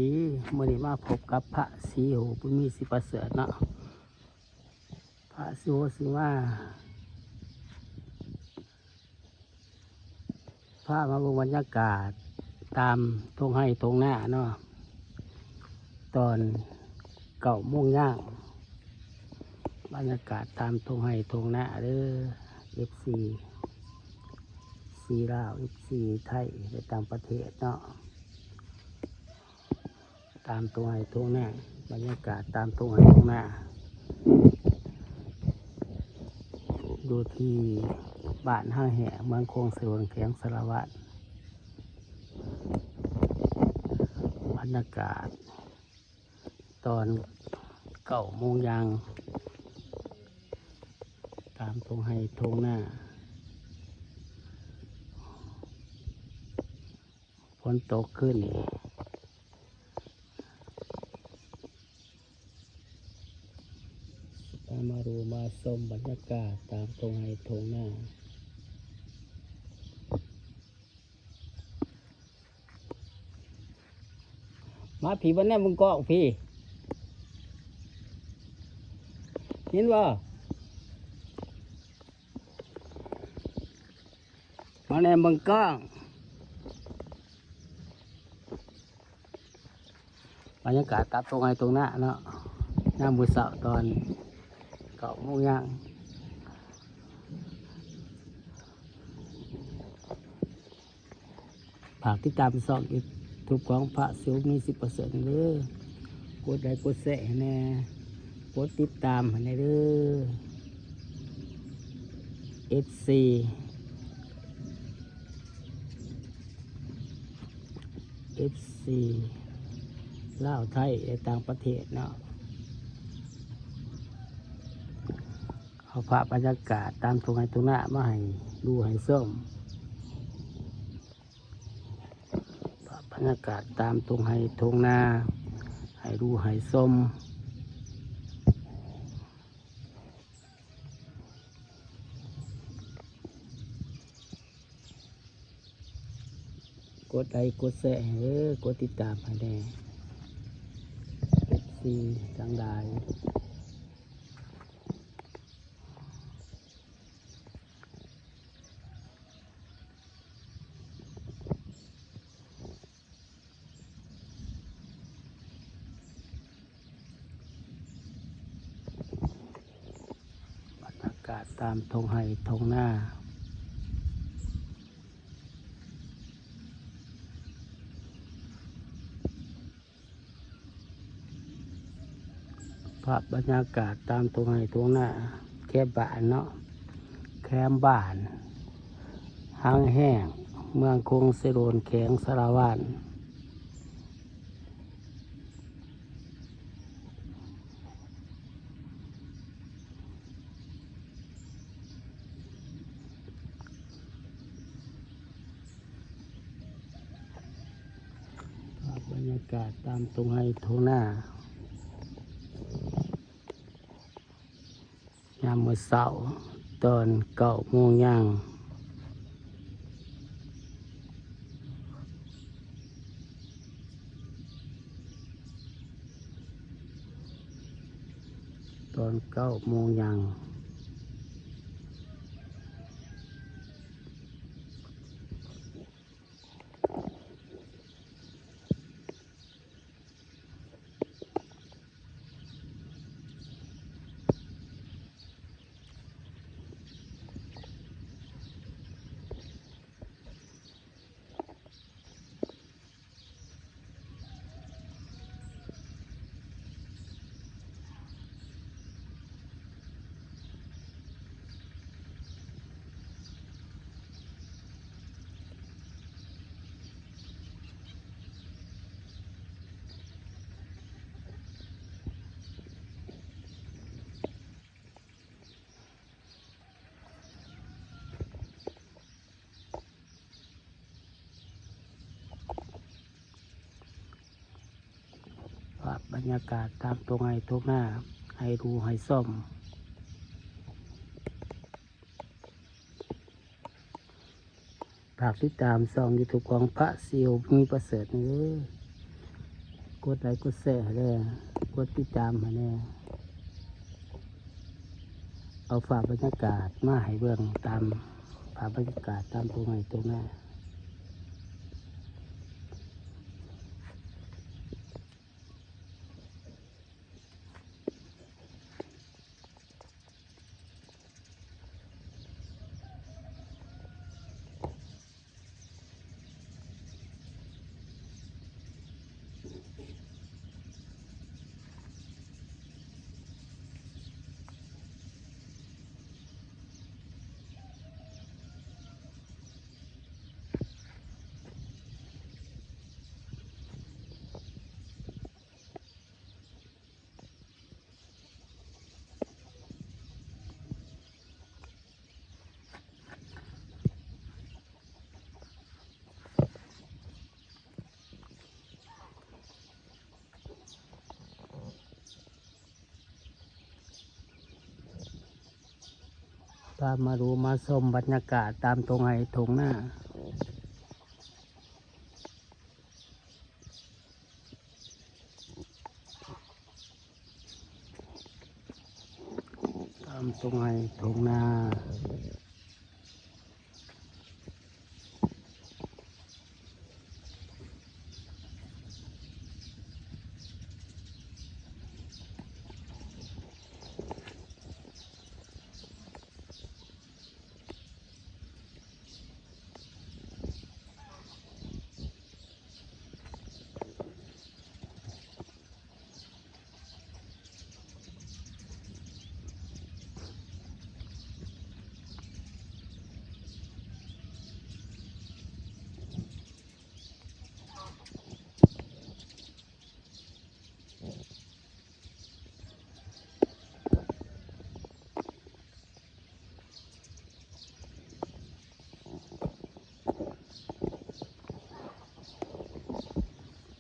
ດີ ມື້ນີ້ມາພົບກັບພະສີໂຫ ບຸນມີ ສີປະເສີດເນາະ. ພະສີໂຫຊິມາ ພາມາເບິ່ງບັນຍາກາດຕາມທົ່ງໄຮ່ທົ່ງນາເນາະ ຕອນເກົ້າໂມງຍາມ. ບັນຍາກາດຕາມທົ່ງໄຮ່ທົ່ງນາເດີ ເອັຟຊີ ຊີລາວ ເອັຟຊີໄທ ແລະ ຕ່າງປະເທດເນາະ. ຕາມທົ່ງໄຮ່ທົ່ງນາ ບັນຍາກາດຕາມທົ່ງໄຮ່ທົ່ງນາ ຢູ່ທີ່ບ້ານຮາງແຫ້ງ ເມືອງໂຂງເຊໂດນ ແຂວງສາລະວັນ. ບັນຍາກາດຕອນເກົ້າໂມງຢ່າງ ຕາມທົ່ງໄຮ່ທົ່ງນາ. ຝົນຕົກຄືນນີ້ ພາມາດູມາຊົມບັນຍາກາດຕາມທົ່ງໄຮ່ທົ່ງນາ. ມາພີ້ ມາແນມເບິ່ງກ້ອງພີ້ ເຫັນບໍ່? ມາແນມເບິ່ງກ້ອງ ບັນຍາກາດຕາມທົ່ງໄຮ່ທົ່ງນາເນາະ ຍາມມື້ເຊົ້າຕອນເກົ້າໂມງຍ່າງ. ຝາກຕິດຕາມຊ່ອງຢູທູບຂອງພະສີໂຫ ບຸນມີ ສີປະເສີດເດີ. ກົດໄລກົດແຊໃຫ້ແດ່ ກົດຕິດຕາມໃຫ້ແດ່ເດີ ເອັຟຊີ ເອັຟຊີລາວ ໄທ ແລະ ຕ່າງປະເທດເນາະ. ເອົາພາບບັນຍາກາດຕາມທົ່ງໄຮ່ທົ່ງນາມາໃຫ້ດູໃຫ້ຊົມ. ພາບບັນຍາກາດຕາມທົ່ງໄຮ່ທົ່ງນາໃຫ້ດູໃຫ້ຊົມ. ກົດໄລກົດແຊໃຫ້ເດີ ກົດຕິດຕາມໃຫ້ແດ່ ເອັຟຊີທັງຫຼາຍ. ບັນຍາກາດຕາມທົ່ງໄຮ່ທົ່ງນາ. ພາບບັນຍາກາດຕາມທົ່ງໄຮ່ທົ່ງນາ ແຄມບ້ານເນາະ ແຄມບ້ານຮາງແຫ້ງ ເມືອງໂຂງເຊໂດນ ແຂວງສາລະວັນ. ພາບບັນຍາກາດຕາມທົ່ງໄຮ່ທົ່ງນາ ຍາມມື້ເຊົ້າຕອນເກົ້າໂມງຍ່າງ. ຕອນເກົ້າໂມງຍ່າງ. ພາບບັນຍາກາດຕາມທົ່ງໄຮ່ທົ່ງນາ ໃຫ້ດູໃຫ້ຊົມ. ຝາກຕິດຕາມຊ່ອງຢູທູບຂອງພະສີໂຫ ບຸນມີ ປະເສີດເດີ. ກົດໄລ້ກົດແຊໃຫ້ແດ່ ກົດຕິດຕາມໃຫ້ແດ່ ເອົາພາບບັນຍາກາດມາໃຫ້ເບິ່ງ ຕາມພາບບັນຍາກາດຕາມທົ່ງໄຮ່ທົ່ງນາ. ພາມາດູມາຊົມບັນຍາກາດຕາມທົ່ງໄຮ່ທົ່ງນາ. ຕາມທົ່ງໄຮ່ທົ່ງນາ.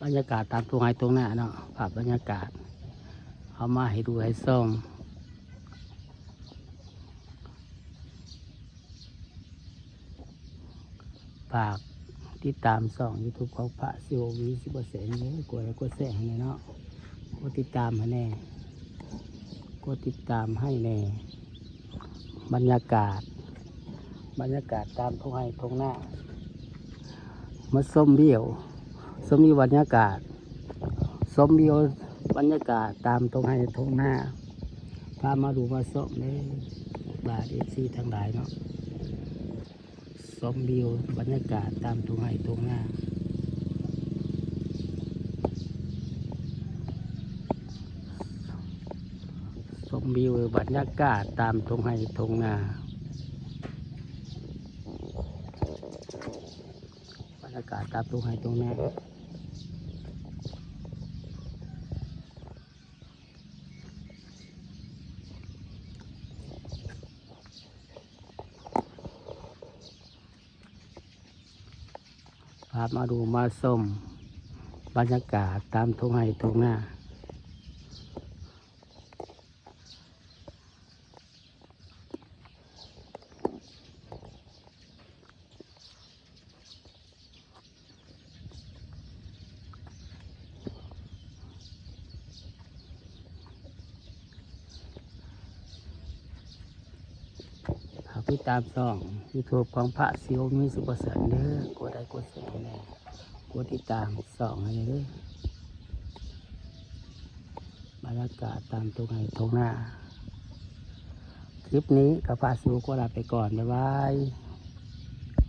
ບັນຍາກາດຕາມທົ່ງໄຮ່ທົ່ງນາເນາະ ພາບບັນຍາກາດ ເອົາມາໃຫ້ດູໃຫ້ຊົມ ຝາກຕິດຕາມຊ່ອງຢູທູບຂອງພະສິວ ວີ ສິບເປີເຊັນ ເດີ ກົດໄລ້ກົດແຊໃຫ້ແດ່ເນາະ ກົດຕິດຕາມໃຫ້ແດ່ ກົດຕິດຕາມໃຫ້ແດ່. ບັນຍາກາດ ບັນຍາກາດຕາມທົ່ງໄຮ່ທົ່ງນາ ມາຊົມວິວ ຊົມວິວບັນຍາກາດ ຊົມວິວບັນຍາກາດຕາມທົ່ງໄຮ່ທົ່ງນາ ພາມາດູມາຊົມເດີ ບາດເອັຟຊີທັງຫຼາຍເນາະ. ຊົມວິວບັນຍາກາດຕາມທົ່ງໄຮ່ທົ່ງນາ ຊົມວິວບັນຍາກາດຕາມທົ່ງໄຮ່ທົ່ງນາ ບັນຍາກາດຕາມທົ່ງໄຮ່ທົ່ງນາ. ພາມາດູມາຊົມບັນຍາກາດຕາມທົ່ງໄຮ່ທົ່ງນາ. ຝາກຕິດຕາມຊ່ອງຢູທູບຂອງພະສິວ ວີ ສິບເປີເຊັນ ເດີ ກົດໄລ້ກົດແຊໃຫ້ແດ່ ກົດຕິດຕາມຊ່ອງໃຫ້ແດ່ເດີ. ບັນຍາກາດຕາມທົ່ງໄຮ່ທົ່ງນາ ຄລິບນີ້ກໍພະສິວຂໍລາໄປກ່ອນ ບາຍບາຍ.